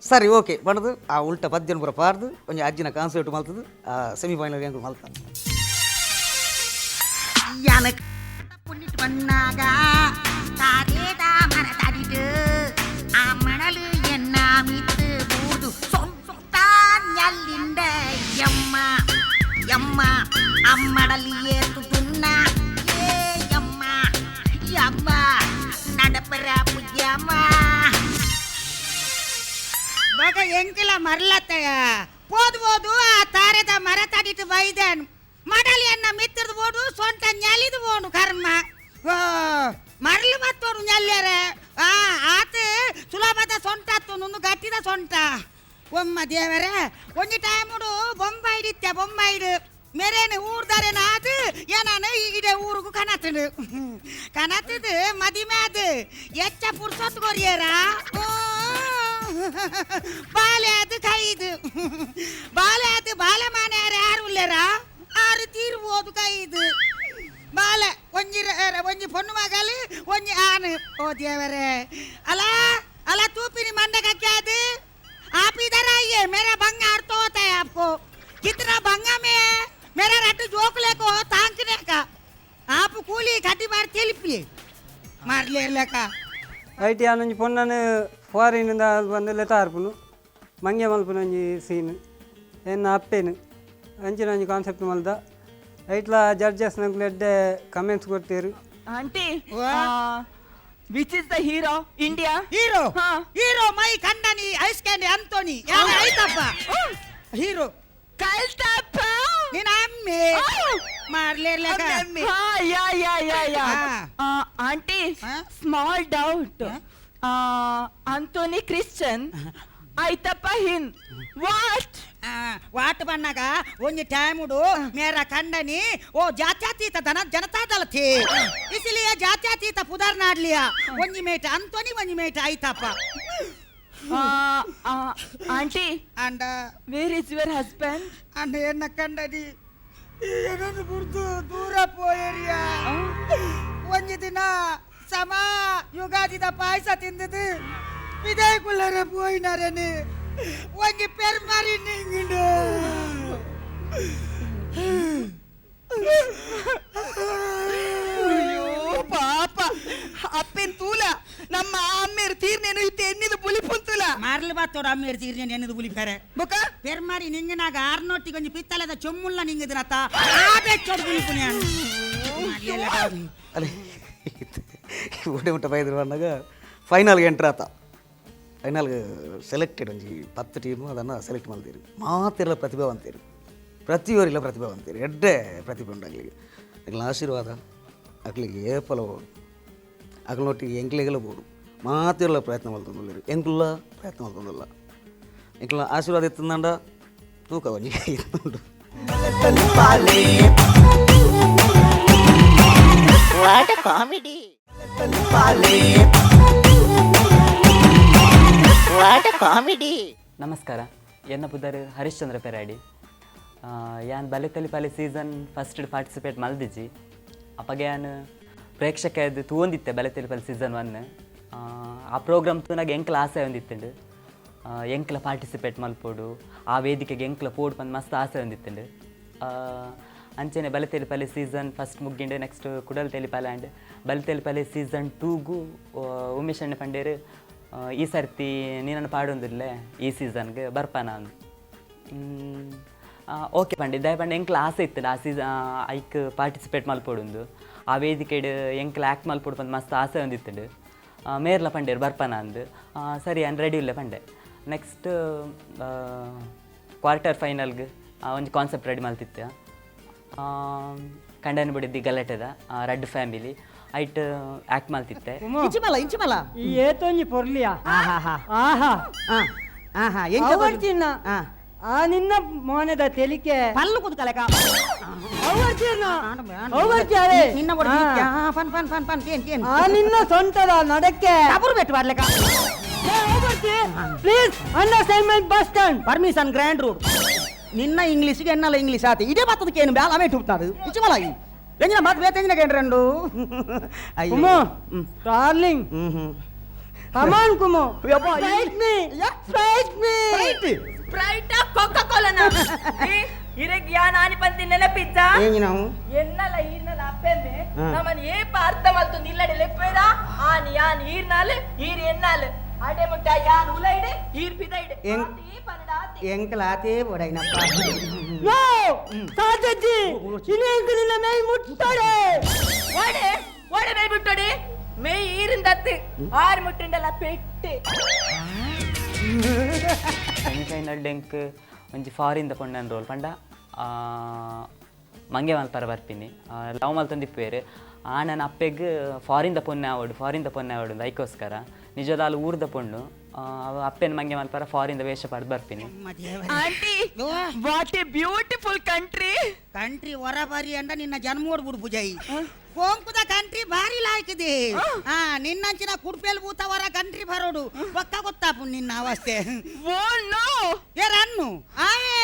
ಸರಿ ಓಕೆ ಪಂಡದು ಆ ಉಲ್ಟ ಪದ್ಯನ ಪೂರ ಪಾರ್ದು ಒಂಜಿ ಅಜ್ಜಿನ ಕಾನ್ಸರ್ಟ್ ಮಲ್ತದು ಆ ಸೆಮಿಫೈನಲ್ ಎಂಕುಲು ಮಲ್ತಾನೆ புண்ணிட்டு பண்ணாக தாரேதா மரத்தடிட்டு அம்மணலு என்ன மித்து பூது சொந்தான் ஞல்லிண்ட எம்மா எம்மா அம்மடல் ஏத்துதுன்னா ஏ எம்மா எம்மா நடப்பற புஜ்யம்மா ಬಗ ಎಂಕಿಲ ಮರ್ಲತ್ತಯ போது போது ಆ ತಾರೆದ ಮರ ತಡಿட்டு ಬೈದೇನು ಮಡಲಿಯನ್ನ ಮಿತ್ತಿರ್ದು ಬೋಡು ಸೊಂಟ ஞலிದು ಬೋಡು ಕರ್ಮ ಓ ಮರಳು ಬತ್ತೋಡು ஞಲ್ಯರೆ ಆ ಆತ ಸುಲಭದ ಸೊಂಟ ಒಂದು ಗಟ್ಟಿದ ಸೊಂಟ ಒಮ್ಮ ದೇವರೇ ಒಂಜಿ ಟೈಮುಡು ಬೊಂಬೈಡಿತ್ತೆ ಬೊಂಬೈಡು ಮೆರೇನು ಊರ್ದಾರೇನ ಅದು ಏನಾನ ಈಗಿದೆ ಊರಿಗೂ ಕನತನು ಕನತದು ಮದಿಮೆ ಅದು ಎಚ್ಚ ಪುರ್ಸೊತ್ತು ಕೊರಿಯರ ಬಾಲೆ ಅದು ಕೈದು ಬಾಲೆ ಅದು ಬಾಲೆ ಮಾನೆಯಾರ ಯಾರು ಉಲ್ಲೇರ ಆರು ತೀರ್ಬೋದು ಕೈದು ಬಾಲೆ ಒಂಜಿ ಒಂಜಿ ಪೊಣ್ಣು ಮಗಲು ಒಂಜಿ ಆನು ಓ ದೇವರೇ ಅಲ್ಲ ಅಲ್ಲ ತೂಪಿನಿ ಮಂಡೆ ಕಕ್ಕಾದು आप इधर आइए, मेरा भंगार तो होता है आपको। कितना भंगा में है मेरा रट जोक लेको तांकने का। आप ಕೂಲಿ ಕಟ್ಟಿ ಮಾರ್ ತಿಳಿಪಿ ಮಾರ್ಲೇರ್ಲಕ IT ಆನೊಂಜಿ ಪೊಣ್ಣನು ಫಾರಿನಿಂದ ಬಂದು ಲೆತಾರ್ಪುನು ಮಂಗೆ ಮಲ್ಪುನ ಒಂಜಿ ಸೀನ್ ಎನ್ನ ಅಪ್ಪೇನು ಅಂಚಿನ ಒಂಜಿ ಕಾನ್ಸೆಪ್ಟ್ ಮಲ್ದ ಐಟ್ಲ ಜಡ್ಜಸ್ ನಂಗೆ ಎಡ್ಡೆ comments ಕೊಡ್ತೀರು. Aunty, which is the hero? India hero? Hero my ಕಂಡನಿ ಐಸ್ ಕ್ಯಾಂಡಿ ಅಂತೋನಿ ಯಾರ ಐತಪ್ಪ ಹೀರೋ ಕಲ್ತಪ್ಪ ನಿನ್ನ ಅಮ್ಮೆ ಮಾರ್ಲೇರ್ಲಕ. Yeah yeah yeah yeah. Aunty, small doubt. Anthony Christian, Aithappa Hind what? What ಬಣ್ಣಗ ಒಂಜಿ ಟೈಮುಡು ಮೇರಾ ಕಂಡನಿ ಓ ಜಾತ್ಯತೀತ ಧನ ಜನತಾದಳ ಥೇ ಇಸಿಲಿಯ ಜಾತ್ಯತೀತ ಪುದರ್ನಾಡ್ಲಿಯ ಒಂಜಿ ಮೇಟ ಅಂತೋನಿ ಒಂಜಿ ಮೇಟ ಐತಪ್ಪ. Aunty, and where is your husband? And ಎನ್ನ ಕಂಡನಿ ಏನನ್ನು ಗುರ್ತು ದೂರ ಪೋಯರಿಯ. ಒಂಜಿ ದಿನ ಸಮ ಯುಗಾದಿದ ಪಾಯಸ ತಿಂದದು ವಿದಯಕುಲ್ಲರ ಪೋಯಿನಾರನೆ ಒಂಜಿ ಪೆರ್ಮಾರಿ ನಿಂಗಿಂಡು. ಅಯ್ಯೋ ಪಾಪ ಅಪ್ಪೆನ್ ತೂಲ ನಮ್ಮ ಅಮ್ಮೇರು ತೀರ್ನೇನು ಇತ್ತೆ ಎನ್ನಿದು ಪುಲಿ ಪುಂತುಲ ಮಾರ್ಲು ಬಾತೋಡು ಅಮ್ಮೇರು ತೀರ್ನೇನು ಎನ್ನಿದು ಪುಲಿ ಪೆರೆ ಬೊಕ ಪೆರ್ಮಾರಿ ನಿಂಗಿನಾಗ ಆರ್ನೋಟಿಗೆ ಒಂಜಿ ಪಿತ್ತಲದ ಚೊಮ್ಮುಲ್ಲ ನಿಂಗಿದ್ರತ ಆ ಬೆಚ್ಚೋಡು ಪುಲಿ ಪುನಿ ಅಲ್ಲಿ ಊಟ ಮುಟ್ಟ ಬೈದ್ರು ಅನ್ನಾಗ ಫೈನಲ್ಗೆ ಎಂಟ್ರ್ ಆತ. ಫೈನಲ್ಗೆ ಸೆಲೆಕ್ಟೆಡ್ ಒಂಜಿ 10 ಟೀಮು ಅದನ್ನು ಸೆಲೆಕ್ಟ್ ಮಾಡ್ತೀರಿ. ಮಾತಿರಲ್ಲ ಪ್ರತಿಭಾವಂತೀರಿ, ಪ್ರತಿಯೊರಿಲ್ಲ ಪ್ರತಿಭಾವಂತೀರಿ, ಎಡ್ಡೆ ಪ್ರತಿಭೆ ಉಂಟು ಅಗ್ಲಿಗೆ. ಅಗ್ಲ ಆಶೀರ್ವಾದ ಅಗ್ಲಿಗೆ ಏಪಲ ಬೋಡು, ಅಗ್ಲೊಟ್ಟಿಗೆ ಎಂಕ್ಲೆಗಲ ಬೋಡು, ಮಾತಿರಲ್ಲ ಪ್ರಯತ್ನ ಮಲ್ತೊಂದುಲ್ಲೆರ್, ಎಂಕುಲ್ಲ ಪ್ರಯತ್ನ ಮಲ್ತೊಂದುಲ್ಲ. ಎಂಕ್ಲ ಆಶೀರ್ವಾದ ಇತ್ತಂದಾಂಡ ತೂಕ ಒಂಜಿ ಇತ್ತುಂಡು. What a comedy! What a comedy! ನಮಸ್ಕಾರ, ಎನ್ನ ಪುದರ್ ಹರಿಶ್ಚಂದ್ರ ಪೆರಾಡಿ. ಯಾನ್ ಬಲೆತಲಿಪಾಲೆ ಸೀಸನ್ ಫಸ್ಟ್ ಪಾರ್ಟಿಸಿಪೇಟ್ ಮಲ್ದಿಜ್ಜಿ. ಅಪ್ಪಗೆ ಯಾನ್ ಪ್ರೇಕ್ಷಕ ತೂವೊಂದಿತ್ತೆ ಬಲೆತಲಿಪಾಲೆ ಸೀಸನ್ 1. ಆ ಪ್ರೋಗ್ರಾಮ್ ತೂನಾಗ ಎಂಕ್ಲ ಆಸೆ ಒಂದಿತ್ತುಂಡು, ಎಂಕ್ಲ ಪಾರ್ಟಿಸಿಪೇಟ್ ಮಲ್ಪೋಡು, ಆ ವೇದಿಕೆಗೆ ಎಂಕ್ಲ ಪೋಡು ಪಂದ್ ಮಸ್ತ್ ಆಸೆ ಒಂದಿತ್ತುಂಡು. ಅಂಚೆನೆ ಬಲೆತಲಿಪಾಲೆ ಸೀಸನ್ ಫಸ್ಟ್ ಮುಗ್ಗಿಂಡು ನೆಕ್ಸ್ಟ್ ಕುಡಲ್ ತೆಲಿಪಾಲೆ ಆ್ಯಂಡ್ ಬಲೆತಲಿಪಾಲೆ ಸೀಸನ್ 2ಗೂ ಉಮೇಶ್ ಅಣ್ಣ ಪಂಡೇರು ಈ ಸರ್ತಿ ನೀನನ್ನು ಪಾಡೊಂದಿರ್ಲೆ ಈ ಸೀಸನ್ಗೆ ಬರ್ಪಾನ ಅಂದ್. ಓಕೆ ಪಂಡೆ ದಯ ಪಂಡೆ ಎಂಕ್ಲ ಆಸೆ ಇತ್ತು ಆ ಸೀಸನ್ ಐಕ್ ಪಾರ್ಟಿಸಿಪೇಟ್ ಮಲ್ಪೊಡುಂದು, ಆ ವೇದಿಕೆಡ್ ಎಂಕ್ಲ ಆ್ಯಕ್ಟ್ ಮಲ್ಪೊಡು ಪಂದ್ ಮಸ್ತ್ ಆಸೆ ಒಂದಿತ್ತುಂಡು. ಮೇರ್ಲ ಪಂಡೇರು ಬರ್ಪಾನ ಅಂದು. ಸರಿ ಅನ್ ರೆಡಿ ಇಲ್ಲ ಪಂಡೆ. ನೆಕ್ಸ್ಟ್ ಕ್ವಾರ್ಟರ್ ಫೈನಲ್ಗೆ ಒಂಜಿ ಕಾನ್ಸೆಪ್ಟ್ ರೆಡಿ ಮಲ್ತಿತ್ತು. ಕಂಡನ ಬುಡಿದ್ದಿ ಗಲಾಟೆದ ರಡ್ಡ್ ಫ್ಯಾಮಿಲಿ ಐಟ್ ಆ್ಯಕ್ಟ್ ಮಲ್ತಿತ್ತೆ. ಇಂಚಿಮಲ ಇಂಚಿಮಲ ಈ ಏತೊಂಜಿ ಪೊರ್ಲಿಯಾ. ಆಹಾ ಆಹಾ ಎಂಚ ಅವರ್ಚಿನ್ನ ಆ ನಿನ್ನ ಮೋನದ ತೆಲಿಕೆ ಪಲ್ಲು ಕುದ್ಕಲೆಕ ನಿನ್ನ ಪನ್ ಪನ್ ಪನ್ ಪನ್ ಕೇನ್ ಕೇನ್ ಆ ನಿನ್ನ ಸೊಂಟದ ನಡಕ್ಕೆ ಕಬರು ಬೆಟ್ಟು ಬರ್ಲೆಕ. Please understand bus stand permission grand road. ನಿನ್ನ ಇಂಗ್ಲೀಷ್ಗೆ ಎನ್ನಲ್ಲ ಇಂಗ್ಲೀಷ್ ಆತ ಇದೇ ಬರ್ತದಕ್ಕೆ ಏನು ಬ್ಯಾಲ ಆಮೇಲೆ ಹುಟ್ಟುತ್ತಾರೆ ಇಚ್ಚಮಲಾಗಿ ಎಂಜಿನ ಮಾತು ಬೇತೆಂಜಿನ ಕೇಂದ್ರಂಡು. ಕುಮು ಡಾರ್ಲಿಂಗ್ ಕಮಾನ್ ಕುಮು Sprite me Sprite me Sprite Coca ಕೋಲಾನ ಇರೆಗ್ ಯಾ ನಾನಿ ಪಂತಿ ನೆನಪಿದ್ದ ಎಂಜಿನವು ಎನ್ನಲ ಈರ್ನಲ ಅಪ್ಪೆಮ್ಮೆ ನಮನ್ ಏಪ ಅರ್ಥ ಮಲ್ತು ನಿಲ್ಲಡೆ ಲೆಪ್ಪೇದ ಆನ್ ಯಾನ್ ಈರ್ನಾಲ್ ಈರ್ ಎನ್ನಾಲ್ ಅಡೆ ಮುಟ್ಟ ಯಾನ್ ಉಲೈಡೆ ಈರ್ ಪಿದೈಡೆ ಎಂಕಲಾತೇ ಬೋಡೈನಪ್ಪ. ನೋ ಸಾಜಜ್ಜಿ ಇನ್ನು ನಿನ್ನ ಮೈ ಮುಟ್ಟೋಡೆ ಓಡೆ ಓಡೆ ಮೈ ಮುಟ್ಟೋಡೆ ಮೈ ಈರಿಂದತ್ತಿ ಆರು ಮುಟ್ಟಿಂಡಲ ಪೆಟ್ಟೆ. ಸೆಮಿಫೈನಲ್ ಡೆಂಕ್ ಒಂಜಿ ಫಾರಿನ್ ಪೊಣ್ಣನ ರೋಲ್ ಪಂಡ ಮಂಗೆ ಮಲ್ಪರ ಬರ್ಪಿನಿ ಲವ್ ಮಲ್ತೊಂದಿಪ್ಪೇರು ಆ ನನ್ನ ಅಪ್ಪೆಗ್ ಫಾರಿನ್ ದ ಪೊನ್ನೆ ಆವಡು ಫಾರಿನ್ ದ ಪೊನ್ನೆ ಆವಡು ಐಕೋಸ್ಕರ ನಿಜದಾಲು ಊರ್ದ ಪೊಣ್ಣು ಅಪ್ಪೆನ ಮಂಗೆ ಮಲ್ಪರ ಫಾರಿನ್ ದ ವೇಷ ಪಡೆದು ಬರ್ಪಿನಿ. Aunty what a beautiful country. Country ಹೊರ ಬಾರಿ ಅಂಡ ನಿನ್ನ ಜನ್ಮೋಡ್ ಬಿಡು ಪೂಜಾಯಿ. ಕೊಂಕುದ ಕಂಟ್ರಿ ಭಾರಿ ಲಾಯ್ಕಿದೆ. ಆ ನಿನ್ನಂಚಿನ ಕುಡ್ಪೇಲ್ ಬೂತವರ ಕಂಟ್ರಿ ಬರೋಡು ಒಕ್ಕ ಗೊತ್ತಾಪು ನಿನ್ನ ಅವಸ್ಥೆ. ಓ ನೋ ये रन्नू आए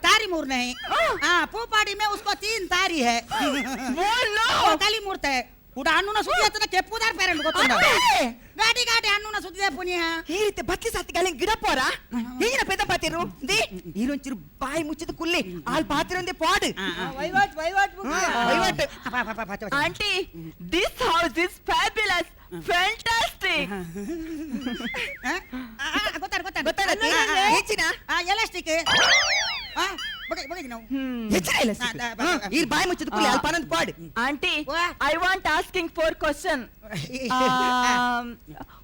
तारी मूर नहीं हाँ पूपाड़ी में उसको 3 तारी है. वो नो वो काली मूर्त है ಕೂಡ ಹಣ್ಣುನ ಸುದ್ದಿ ಆತನ ಕೆಪ್ಪುದಾರ ಪೇರೆಂಟ್ ಗೊತ್ತುಂಡ ಗಾಡಿ ಗಾಡಿ ಹಣ್ಣುನ ಸುದ್ದಿ ಪುನಿಯ ಈ ರೀತಿ ಬತ್ತಿ ಸಾತಿಗಾಲ ಗಿಡ ಪೋರ ಈಗಿನ ಪೇದ ಪಾತಿರು they ಈರೊಂಚಿರು ಬಾಯಿ ಮುಚ್ಚಿದ ಕುಲ್ಲಿ ಆಲ್ ಪಾತಿರೊಂದೆ ಪಾಡು ವೈವಾಟ್ ವೈವಾಟ್ ವೈವಾಟ್. Aunty this house is fabulous fantastic. ಗೊತ್ತಾರ ಗೊತ್ತಾರ ಗೊತ್ತಾರ ಹೆಚ್ಚಿನ ಎಲಾಸ್ಟಿಕ್ ಬಾಯಿ ಮುಚ್ಚಿದ ಕುಲ್ಲಿ ಆಲ್ ಪಾನಂದ್ ಪಾಡು. Aunty I want asking for question.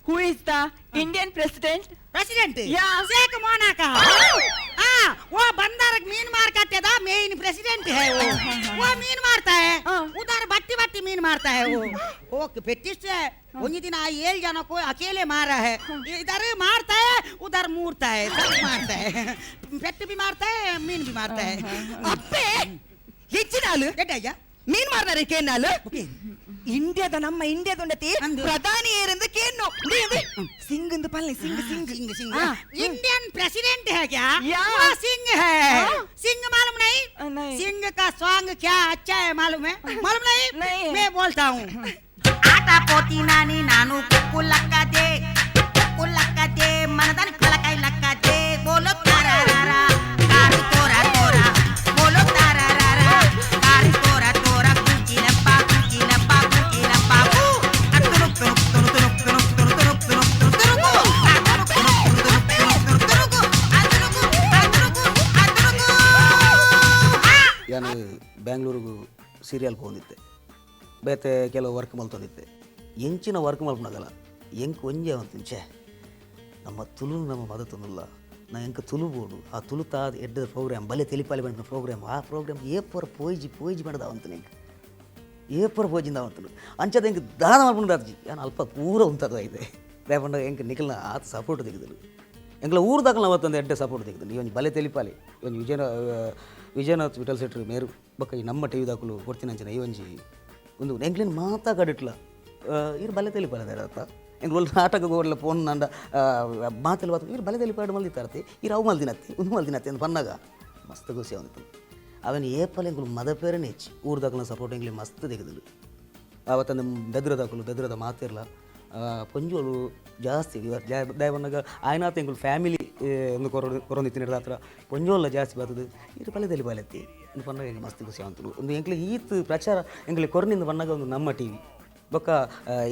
Who is the Indian president? President Sheikh Monaka. हाँ वो बंदर मीन मार काटे था मेन प्रेसिडेंट है वो. वो मीन मारता है उधर बट्टी बट्टी मीन मारता है वो. वो पेटिस है उन्हीं दिन 7 जनों को अकेले मारा है. इधर मारता है उधर मूरता है सब मारता है. पेट भी मारता है मीन भी मारता है. ಅಪ್ಪೆ ಹೆಚ್ಚಿನಾಲು ಮೀನ್ ಮಾರ್ನಾರೆ ಕೇನಾಲು ಇಂಡಿಯಾದ ನಮ್ಮ ಇಂಡಿಯಾದ ಪ್ರಧಾನಿ ಏರೆಂದು ಕೇನು ಸಿಂಗ್ ಎಂದು ಪಲ್ಲೆ ಸಿಂಗ್ ಸಿಂಗ್ सिंह सिंह इंडियन प्रेसिडेंट है क्या? वो सिंह है. सिंह मालूम नहीं? सिंह का सॉन्ग क्या अच्छा है मालूम है? मालूम नहीं? नहीं। मैं बोलता हूँ. आटा पोती नानी नानू कुक्कू लक्का दे कुक्कू लक्का दे मनदन कलकाई लक्का दे बोलो तारा रारा कार तोरा तोरा बोलो तारा रारा कार तोरा तोरा कुकी लप्पा कुकी लप्पा कुकी लप्पा कू अतुरुक तुरुक तुरुक तुरुक तुरुक तुरुक तुरुक तुरुक तुरुक तुरुक तुरुक तुरुक तुरुक तुरुक. ಯಾನು ಬ್ಯಾಂಗ್ಳೂರಿಗೂ ಸೀರಿಯಲ್ ಪೋಂದಿತ್ತೆ ಬೇತೆ ಕೆಲವು ವರ್ಕ್ ಮಲ್ತೊಂದಿತ್ತೆ ಎಂಚಿನ ವರ್ಕ್ ಮಲ್ಪನಾಗಲ್ಲ ಎಂಕ್ ಒಂಜೆ ಅಂತಿಂಚೆ ನಮ್ಮ ತುಳು ನಮ್ಮ ಮದತೊಂದುಲ್ಲ ನಾ ಎಂಕ ತುಳು ಬೋಡು ಆ ತುಳು ತಾದ ಎಡ್ಡ ಪ್ರೋಗ್ರಾಮ್ ಬಲೆ ತೆಲಿಪಾಲಿ ಬಂದ ಪ್ರೋಗ್ರಾಮ್ ಆ ಪ್ರೋಗ್ರಾಮ್ ಏಪರ್ ಪೋಯ್ಜಿ ಪೋಯ್ಜಿ ಮಾಡದ ಅವಂತನ ಎಂಕ್ ಏಪರ್ ಪೋಯ್ಜಿಂದ ಅವಂತನು ಅಂಚದ ಎಂಕ್ ದಾನ ಮಲ್ಪುಂಡು ಅರ್ಜಿ ಯಾನು ಅಲ್ಪ ಪೂರ ಉಂತದ ಇದೆ ರೇಪಂಡ ಎಂಕ್ ನಿಖಲ್ನ ಆತ ಸಪೋರ್ಟ್ ತೆಗೆದಳು ಎಂಕ್ಲ ಊರು ದಾಖಲ ಅವತ್ತೊಂದು ಎಡ್ಡೆ ಸಪೋರ್ಟ್ ತೆಗೆದಳು ಈ ಒಂಜಿ ಬಲೆ ತೆಲಿಪಾಲಿ ಒಂಜಿ ವಿಜಯನಾಥ್ ವಿಠಲ್ ಸೆಟ್ರು ಮೇರು ಬೊಕ್ಕ ಈ ನಮ್ಮ ಟಿ ವಿ ದಾಖಲು ಕೊಡ್ತೀನಿ ಅಂಚನೆ ಈ ಒಂಜಿ ಒಂದು ಎಂಕ್ಲಿನ ಮಾತಾ ಕಡಿಟ್ಲ ಇರು ಬಲೆ ತೆಲಿಪಾಲ ಅರ್ಥ ಎಂಕ್ಲು ಒಳ್ಳೆ ನಾಟಕ ಗೋಡ್ಲ ಫೋನ್ ನಂಡ ಮಾತೆಲ್ಲ ಬಾತು ಇರು ಬಲೆ ತೆಲಿಪಾಡು ಮಲ್ದಿತ್ತಾರತಿ ಇರು ಅವು ಮಲ್ದಿನತ್ತಿ ಒಂದು ಮಲ್ದಿನತ್ತಿ ಅಂತ ಪನ್ನಾಗ ಮಸ್ತ್ ಖುಷಿ ಅವಂತು ಅವನ ಏಪಲ ಎಂಕ್ಲು ಮದ ಪೇರನೆ ಹೆಚ್ಚು ಊರು ದಾಖಲ ಸಪೋರ್ಟ್ ಎಂಕ್ಲಿ ಮಸ್ತ್ ತೆಗೆದಳು ಆವತ್ತಂದು ಬೆದ್ರ ದಾಖಲು ಬೆದ್ರದ ಮಾತಿರ್ಲ ಪೊಂಜೋಳು ಜಾಸ್ತಿ ದಯವನ್ನಾಗ ಆಯ್ನಾತ ಎಂಕುಲು ಫ್ಯಾಮಿಲಿ ಒಂದು ಕೊರೊಂದಿತ್ತಿನ ಹತ್ರ ಪೊಂಜೋಲ ಜಾಸ್ತಿ ಬರ್ತದೆ ಇರು ಪಲ್ಯದಲ್ಲಿ ಬಾಲೆತ್ತಿ ಒಂದು ಪನ್ನಾಗ ಎಂಕ್ ಮಸ್ತ್ ಖುಷಿ ಅವಂತಳು ಒಂದು ಎಂಕ್ಲಿ ಈತ್ ಪ್ರಚಾರ ಎಂಕ್ಲಿ ಕೊರನಿಂದ ಪನ್ನಾಗ ಒಂದು ನಮ್ಮ ಟಿ ವಿ ಬೊಕ್ಕ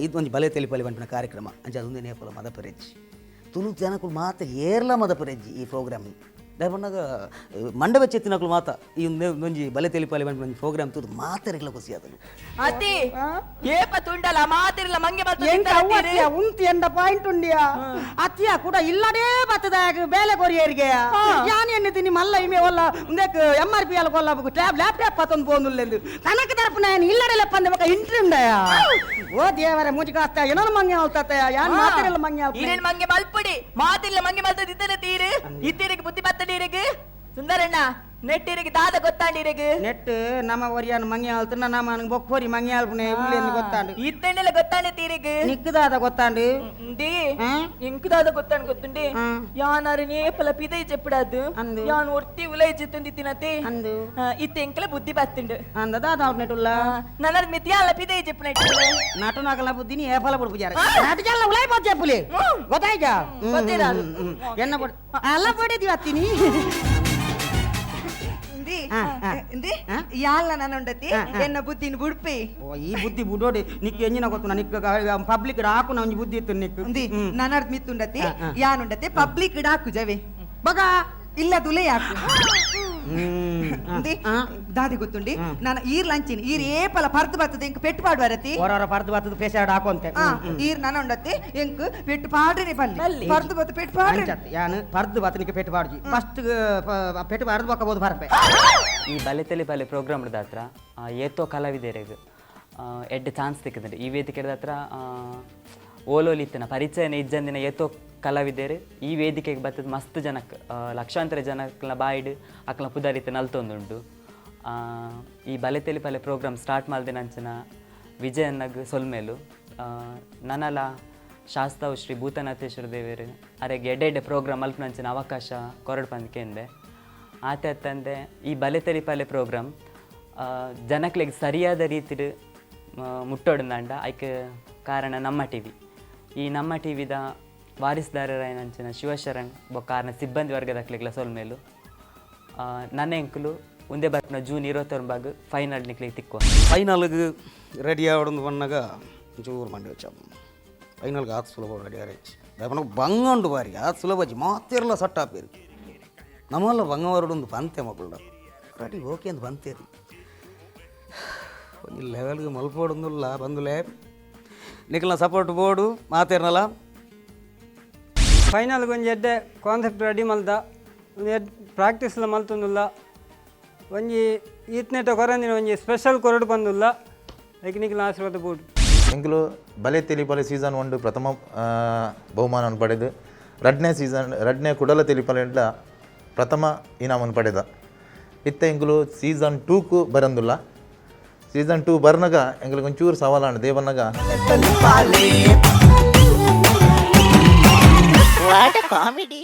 ಇದು ಒಂದು ಬಲೆ ತೆಲಿಪಾಲಿ ಪನ್ಪಿನ ಕಾರ್ಯಕ್ರಮ ಅಂಚ ಅದೊಂದು ನೇಪಲ ಮದ ಪೆರೆಜ್ಜಿ ತುಳು ಜನಕುಲು ಮಾತ ಏರ್ಲ ಮದ ಪೆರೆಜ್ಜಿ ಈ ಪ್ರೋಗ್ರಾಮ್ ದಯಪನ್ನಾಗ ಮಂಡಪ ಚೆತ್ತಿನಕುಲು ಮಾತ ಈ ಒಂಜಿ ಬಲೆ ತೆಲಿಪಾಲಿ ಪನ್ಪಿನ ಒಂಜಿ ಪ್ರೋಗ್ರಾಮ್ ತೂದು ಮಾತೆರೆಗ್ಲ ಖುಷಿ ಆತನು. ಅತಿ ಏಪ ತುಂಡಲ ಮಾತಿರ್ಲ ಮಂಗೆ ಎಂಕ ಅವ್ವತ್ತಿಯ ಉಂತಿ ಎಂದ ಪಾಯಿಂಟ್ ಉಂಡಿಯಾ ಅತ್ತಿಯ ಕೂಡ ಇಲ್ಲದೇ ಬತ್ತದ ಬೇಲೆ ಕೊರಿಯರಿಗೆ ಯಾನ್ ಎನ್ನಿತೀನಿ ಮಲ್ಲ ಇಮೆ ಒಲ್ಲ ಉಂದೆಕ್ ಎಂ ಆರ್ ಪಿ ಎಲ್ ಕೊಲ್ಲ ಟ್ಯಾಬ್ ಲ್ಯಾಪ್ಟಾಪ್ ಪತ್ತೊಂದು ಪೋಂದುಲ್ಲೆಂದು ಕನಕ ತರಪುನ ಇಲ್ಲಡೆ ಲೆಪ್ಪಂದೆ ಬೊಕ ಇಂಟ್ರಿ ಉಂಡಯ ಓ ದೇವರೇ ಮೂಜಿ ಕಾಸ್ತ ಏನೋ ಮಂಗೆ ಆಲ್ತತ್ತ ಯಾನ್ ಮಾತಿರಲ್ಲ ಮಂಗೆ ಆಲ್ತ ಈರೇನ್ ಮಂಗೆ ಮಲ್ಪುಡಿ ಮಾತಿರ್ಲ ಮಂಗೆ ಮಲ್ತದ ಇದ್ದನೆ ತೀರು ಇತ್ತೀರಿಗೆ ಬುದ್ಧಿ ಬತ್ತಡಿ. ಗೊತ್ತುಂಡಿರಿಗೆ ಸುಂದರಣ್ಣ ನೆಟ್ಟಿರಿಗೆ ದಾದ ಗೊತ್ತಾಂಡಿರಿಗೆ ನೆಟ್ ನಮ್ಮ ಒರಿಯಾನ ಮಂಗಿ ಆಲ್ತನ ನಮ್ಮ ಬೊಕ್ಕೋರಿ ಮಂಗಿ ಆಲ್ಪನೆ ಉಲ್ಲೇಂದು ಗೊತ್ತಾಂಡು. ಇತ್ತೆಂಡೆಲ ಗೊತ್ತಾಂಡೆ ತೀರಿಗೆ. ನಿಕ್ಕದಾದ ಗೊತ್ತಾಂಡು. ಇಂದಿ ಎಂಕುದಾದ ಗೊತ್ತಾಂಡ್ ಗೊತ್ತುಂಡಿ. ಯಾನಾರು ನೇಪಲ ಪಿದೈ ಚೆಪ್ಪಡಾದು ಯಾನ್ ಒರ್ತಿ ಉಲೈ ಜಿತ್ತುಂದಿ ತಿನತೆ ಇತ್ತೆ ಎಂಕಲ ಬುದ್ಧಿ ಬತ್ತುಂಡು. ಅಂದ ದಾದ ಆಲ್ಪನೆಟುಲ್ಲ ನನ್ನ ಮಿತಿಯಾಲ ಪಿದೈ ಚೆಪ್ಪನೈಟ್ ನಟನಾಗಲ ಬುದ್ಧಿನಿ ಏಪಲ ಬುಡ್ಪುಜಾರ ನಾಟಕಲ್ಲ ಉಲೈ ಪೋ చెప్పులే ಗೊತ್ತಾಯ್ತಾ? ಗೊತ್ತಿರಾದು. ಎನ್ನ ಬಡ್ ಅಲ್ಲ ಬಡಿದೀವಿ ಅತ್ತಿನಿ. ಇಂದಿ ಯಾಲ್ಲ ನಾನು ಉಂಡತಿ ಎನ್ನ ಬುದ್ಧಿನ ಬುಡ್ಪಿ. ಓ ಈ ಬುದ್ಧಿ ಬುಡೋಡಿ ನಿಕ್ ಎಂಜಿನ ಗೊತ್ತು ನಿಕ್ ಪಬ್ಲಿಕ್ ಡಾಕು ಒಂಜಿ ಬುದ್ಧಿ ಇತ್ತು ನಿಕ್. ಇಂದಿ ನನರ್ದ್ ಮಿತ್ತುಂಡತಿ ಯಾನುಂಡತಿ ಪಬ್ಲಿಕ್ ಡಾಕು ಜವೆ ಬಗ ಇಲ್ಲ ದುಲೆ ಯಾಕು. ಇಂದಿ ದಾದಿ ಗೊತ್ತುಂಡಿ ನಾನು ಈರ್ ಲಂಚಿನ ಈರ್ ಏಪಲ ಪರ್ದು ಬರ್ತದೆ ಎಂಕ್ ಪೆಟ್ಟು ಪಾಡುವರತಿ. ಹೊರ ಪರ್ದು ಬರ್ತದೆ ಪೇಶ ಡಾಕು ಅಂತೆ. ಈರ್ ನಾನು ಉಂಡತಿ ಎಂಕ್ ಪೆಟ್ಟು ಪಾಡ್ರೆ ಪಲ್ಲಿ ಪರ್ದು ಬತ್ತು ಪೆಟ್ಟು ಪಾಡ್ರೆ. ಯಾನು ಪರ್ದು ಬತ್ತನಿಗೆ ಪೆಟ್ಟು ಪಾಡ್ಜಿ ಫಸ್ಟ್ ಪೆಟ್ಟು ಪಾಡ್ದು ಬಕ್ಕಬೋದು ಪರ್ಪೆ. ಈ ಬಲೆತಲಿ ಬಲೆ ಪ್ರೋಗ್ರಾಮ್ ಹತ್ರ ಏತೋ ಕಲಾವಿದರಿಗೆ ಎಡ್ಡೆ ಚಾನ್ಸ್ ತಿಕ್ಕದಂಡೆ ಈ ವೇದಿಕೆ ಹತ್ರ ಓಲೋಲಿ ಇತ್ತನ ಪರಿಚಯನ ಇಜ್ಜಂದಿನ ಏತೋ ಕಲಾವಿದರು ಈ ವೇದಿಕೆಗೆ ಬತ್ತದ ಮಸ್ತ್ ಜನಕ್ಕೆ ಲಕ್ಷಾಂತರ ಜನಕ್ಲ ಬಾಯಿಡ್ ಅಕ್ಲ ಪುದರಿತ ನಲ್ತೊಂದುಂಡು. ಈ ಬಲೆತೆಲಿ ಪಲೆ ಪ್ರೋಗ್ರಾಮ್ ಸ್ಟಾರ್ಟ್ ಮಾಡ್ದಿನ ಅಂಚನ ವಿಜಯನ್ನಗ್ ಸೊಲ್ಮೇಲು ನನಲ ಶಾಸ್ತಾವ್ ಶ್ರೀ ಭೂತನಾಥೇಶ್ವರ ದೇವರು ಅರೆಗೆ ಎಡ್ಡೆ ಎಡ್ಡೆ ಪ್ರೋಗ್ರಾಮ್ ಅಲ್ಪನಂಚನ ಅವಕಾಶ ಕೊರಡು ಪಂದ್ಕೆಂದೆ ಆತೆ ಅತ್ತಂದೆ ಈ ಬಲೆತೆಲಿ ಪಲೆ ಪ್ರೋಗ್ರಾಮ್ ಜನಕ್ಲೆಗ್ ಸರಿಯಾದ ರೀತಿಡ್ ಮುಟ್ಟೋಡ್ದಂಡ ಐಕ್ ಕಾರಣ ನಮ್ಮ ಟಿವಿ. ಈ ನಮ್ಮ ಟಿವಿದ ವಾರಿಸ್ದಾರರಾಯನಂಚಿನ ಶಿವಶರಣ್ ಬೊಕ್ಕ ಸಿಬ್ಬಂದಿ ವರ್ಗದ ಸೊಲ್ಮೇಲು ನನ್ನ ಎಂಕುಲು ಒಂದೇ ಬರ್ಪುನ ಜೂನ್ 29 ಫೈನಲ್ ನಿಕ್ಲಿಗೆ ತಿಕ್ಕುವ. ಫೈನಲ್ಗೆ ರೆಡಿ ಆವಡೊಂದು ಪನ್ನಗ ಒಂಚೂರು ಮಂಡಿ ವಚ್ಚ ಫೈನಲ್ಗೆ ಆತ್ ಸುಲಭ ರೆಡಿ ಆರೈಚಿ ದಾಪನ ಬಂಗ ಉಂಡು ಬಾರಿ ಆತ್ ಸುಲಭ ಮಾತಿರಲ್ಲ ಸಟ್ಟಾಪೇರು ನಮ್ಮಲ್ಲ ಬಂಗವರಡೊಂದು ಬಂತೆ ಮಕ್ಕಳ ರೆಡಿ ಓಕೆ ಅಂತ ಬಂತೇರಿ ಒಂಜಿ ಲೆವೆಲ್ಗೆ ಮಲ್ಪೋಡೊಂದುಲ್ಲ ಬಂದುಲೆ ನಿಕ್ಲ ಸಪೋರ್ಟ್ ಬೋರ್ಡು ಮಾತೇರ್ನಲ್ಲ. ಫೈನಲ್ಗೆ ಒಂಜಿ ಎಡ್ಡೆ ಕಾನ್ಸೆಪ್ಟ್ ರೆಡಿ ಮಲ್ದ ಒಂದು ಎಡ್ ಪ್ರಾಕ್ಟೀಸ್ಲ ಮಲ್ತೊಂದುಲ್ಲ ಒಂಜಿ ಈತ್ನೇಟ ಕೊರಂದಿನ ಒಂಜಿ ಸ್ಪೆಷಲ್ ಕೊರಡು ಬಂದುಲ್ಲ ಐಕ್ ನಿಕ್ಲ ಆಶೀರ್ವಾದ ಬೋರ್ಡು. ಎಂಕುಲು ಬಲೆ ತೆಲಿಪಲೆ ಸೀಸನ್ 1 ಪ್ರಥಮ ಬಹುಮಾನವನ್ನು ಪಡೆದು ರಡ್ನೇ ಸೀಸನ್ ರಡ್ನೇ ಕುಡಲ ತೆಲಿಪಲೆ ಪ್ರಥಮ ಇನಾಮನ್ನು ಪಡೆದ. ಇತ್ತ ಎಂಕುಲು ಸೀಸನ್ 2ಕು ಬರಂದುಲ್ಲ. ಸೀಸನ್ 2 ಬರ್ನಗ ಎಂಕುಲು ಒಂಚೂರು ಸವಾಲಾಂಡ್ ದೇವನ್ನಗ. What a comedy.